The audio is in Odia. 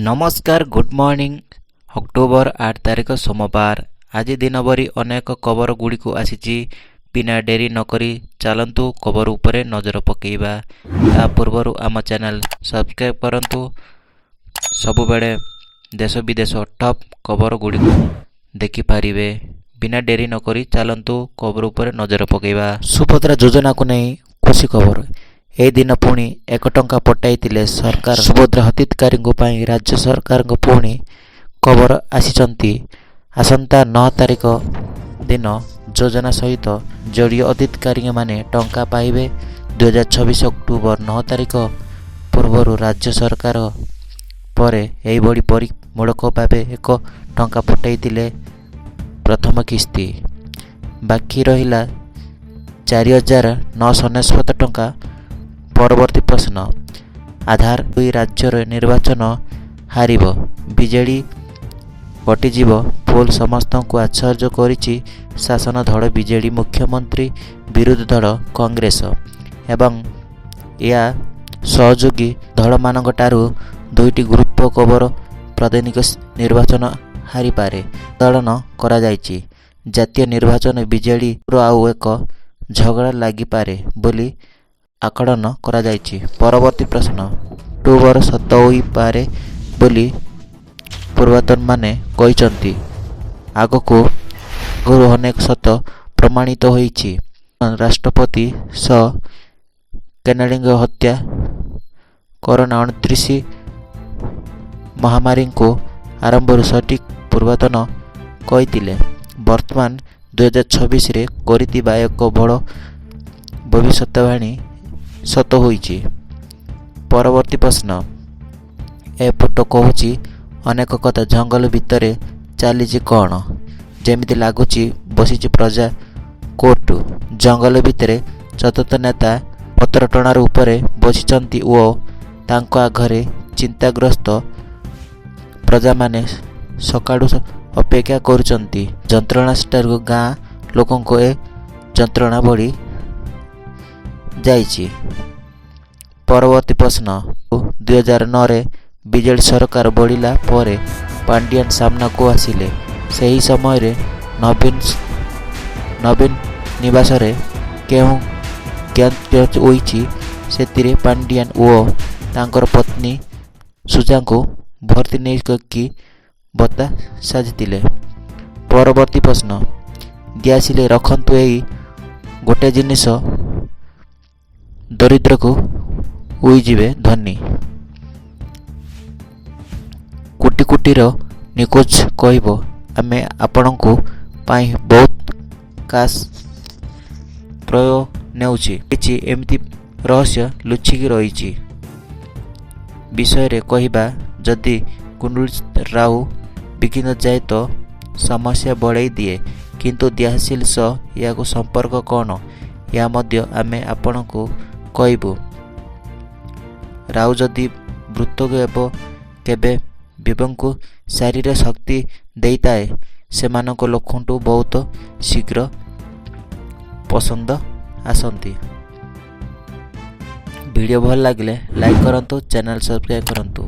ନମସ୍କାର, ଗୁଡ୍ ମର୍ଣ୍ଣିଂ। ଅକ୍ଟୋବର 8 ତାରିଖ ସୋମବାର। ଆଜି ଦିନଭରି ଅନେକ ଖବର ଗୁଡ଼ିକୁ ଆସିଛି। ବିନା ଡେରି ନକରି ଚାଲନ୍ତୁ ଖବର ଉପରେ ନଜର ପକାଇବା। ତା ପୂର୍ବରୁ ଆମ ଚ୍ୟାନେଲ ସବସ୍କ୍ରାଇବ୍ କରନ୍ତୁ। ସବୁବେଳେ ଦେଶ ବିଦେଶ ଟପ୍ ଖବର ଗୁଡ଼ିକୁ ଦେଖିପାରିବେ। ବିନା ଡେରି ନକରି ଚାଲନ୍ତୁ ଖବର ଉପରେ ନଜର ପକାଇବା। ସୁଭଦ୍ରା ଯୋଜନାକୁ ନେଇ ଖୁସି ଖବର। ଏହି ଦିନ ପୁଣି 1 ଟଙ୍କା ପଠାଇଥିଲେ ସରକାର। ସୁଭଦ୍ରା ହିତାଧିକାରୀଙ୍କ ପାଇଁ ରାଜ୍ୟ ସରକାରଙ୍କ ପୁଣି ଖବର ଆସିଛନ୍ତି। ଆସନ୍ତା 9 ତାରିଖ ଦିନ ଯୋଜନା ସହିତ ଯୋଡ଼ିଏ ହିତାଧିକାରୀମାନେ ଟଙ୍କା ପାଇବେ। 2026 ଅକ୍ଟୋବର 9 ତାରିଖ ପୂର୍ବରୁ ରାଜ୍ୟ ସରକାର ପରେ ଏହିଭଳି ପରୀକ୍ଷାମୂଳକ ଭାବେ 1 ଟଙ୍କା ପଠାଇଥିଲେ ପ୍ରଥମ କିସ୍ତି। ବାକି ରହିଲା 4999 ଟଙ୍କା। ପରବର୍ତ୍ତୀ ପ୍ରଶ୍ନ, ଆଧାର ଦୁଇ ରାଜ୍ୟରେ ନିର୍ବାଚନ ହାରିବ ବିଜେଡି, କଟିଯିବ ପୋଲ୍। ସମସ୍ତଙ୍କୁ ଆଶ୍ଚର୍ଯ୍ୟ କରିଛି ଶାସକ ଦଳ ବିଜେଡି, ମୁଖ୍ୟମନ୍ତ୍ରୀ, ବିରୋଧୀ ଦଳ କଂଗ୍ରେସ ଏବଂ ଏହା ସହଯୋଗୀ ଦଳମାନଙ୍କଠାରୁ ଦୁଇଟି ଗୁରୁତ୍ୱ ଖବର ପ୍ରାଦେଶିକ ନିର୍ବାଚନ ହାରିପାରେ ଆକଳନ କରାଯାଇଛି। ଜାତୀୟ ନିର୍ବାଚନ ବିଜେଡିର ଆଉ ଏକ ଝଟକା ଲାଗିପାରେ ବୋଲି ଆକଳନ କରାଯାଇଛି। ପରବର୍ତ୍ତୀ ପ୍ରଶ୍ନ, ଅକ୍ଟୋବର ସତ ହୋଇପାରେ ବୋଲି ପୂର୍ବତନମାନେ କହିଛନ୍ତି। ଆଗରୁ ଅନେକ ସତ ପ୍ରମାଣିତ ହୋଇଛି। ରାଷ୍ଟ୍ରପତି ସହ କେନେଡିଙ୍କ ହତ୍ୟା, କରୋନା 29 ମହାମାରୀଙ୍କୁ ଆରମ୍ଭରୁ ସଠିକ୍ ପୂର୍ବତନ କହିଥିଲେ। ବର୍ତ୍ତମାନ 2026ରେ କରିଥିବା ଏକ ବଡ଼ ଭବିଷ୍ୟତବାଣୀ ସତ ହୋଇଛି। ପରବର୍ତ୍ତୀ ପ୍ରଶ୍ନ, ଏ ଫଟୋ କହୁଛି ଅନେକ କଥା। ଜଙ୍ଗଲ ଭିତରେ ଚାଲିଛି କ'ଣ? ଯେମିତି ଲାଗୁଛି ବସିଛି ପ୍ରଜା କୋର୍ଟ। ଜଙ୍ଗଲ ଭିତରେ ଚତୁର୍ଥ ନେତା ପଥର ଟଣାର ଉପରେ ବସିଛନ୍ତି ଓ ତାଙ୍କ ଆଗରେ ଚିନ୍ତାଗ୍ରସ୍ତ ପ୍ରଜାମାନେ ସକାଳୁ ଅପେକ୍ଷା କରୁଛନ୍ତି। ଯନ୍ତ୍ରଣା ସେଠାରୁ ଗାଁ ଲୋକଙ୍କ ଏ ଯନ୍ତ୍ରଣା ବଢ଼ି ଯାଇଛି। ପରବର୍ତ୍ତୀ ପ୍ରଶ୍ନ, 2009ରେ ବିଜେଡି ସରକାର ବଢ଼ିଲା ପରେ ପାଣ୍ଡିଆନ ସାମ୍ନାକୁ ଆସିଲେ। ସେହି ସମୟରେ ନବୀନ ନିବାସରେ କେଉଁ ଯାଞ୍ଚ ହୋଇଛି, ସେଥିରେ ପାଣ୍ଡିଆନ ଓ ତାଙ୍କର ପତ୍ନୀ ସୁଜାଙ୍କୁ ଭର୍ତ୍ତି ନେଇ କି ବତ୍ତା ସାଜିଥିଲେ? ପରବର୍ତ୍ତୀ ପ୍ରଶ୍ନ, ଦିଆସିଲି ରଖନ୍ତୁ ଏଇ ଗୋଟେ ଜିନିଷ, ଦରିଦ୍ରକୁ ହୋଇଯିବେ ଧନୀ। କୋଟି କୋଟିର ନିଖୋଜ କହିବ, ଆମେ ଆପଣଙ୍କ ପାଇଁ ବହୁତ ଖାସ୍ ପ୍ରୟୋଗ ନେଉଛି। କିଛି ଏମିତି ରହସ୍ୟ ଲୁଚିକି ରହିଛି ବିଷୟରେ କହିବା। ଯଦି କୁଣ୍ଡଳୀ ରାହୁ ବିଘ୍ନ ଯାଏ ତ ସମସ୍ୟା ବଢ଼ାଇ ଦିଏ। କିନ୍ତୁ ଦିଆସିଲ ସହ ଏହାକୁ ସମ୍ପର୍କ କ'ଣ, ଏହା ମଧ୍ୟ ଆମେ ଆପଣଙ୍କୁ କହିବୁ। ରାହୁ ଯଦି ବୃତ୍ତକୁ ହେବ କେବେ ବିବଙ୍କୁ ଶାରୀରିକ ଶକ୍ତି ଦେଇଥାଏ, ସେମାନଙ୍କ ଲୋକଙ୍କୁ ବହୁତ ଶୀଘ୍ର ପସନ୍ଦ ଆସନ୍ତି। ଭିଡ଼ିଓ ଭଲ ଲାଗିଲେ ଲାଇକ୍ କରନ୍ତୁ, ଚ୍ୟାନେଲ୍ ସବସ୍କ୍ରାଇବ୍ କରନ୍ତୁ।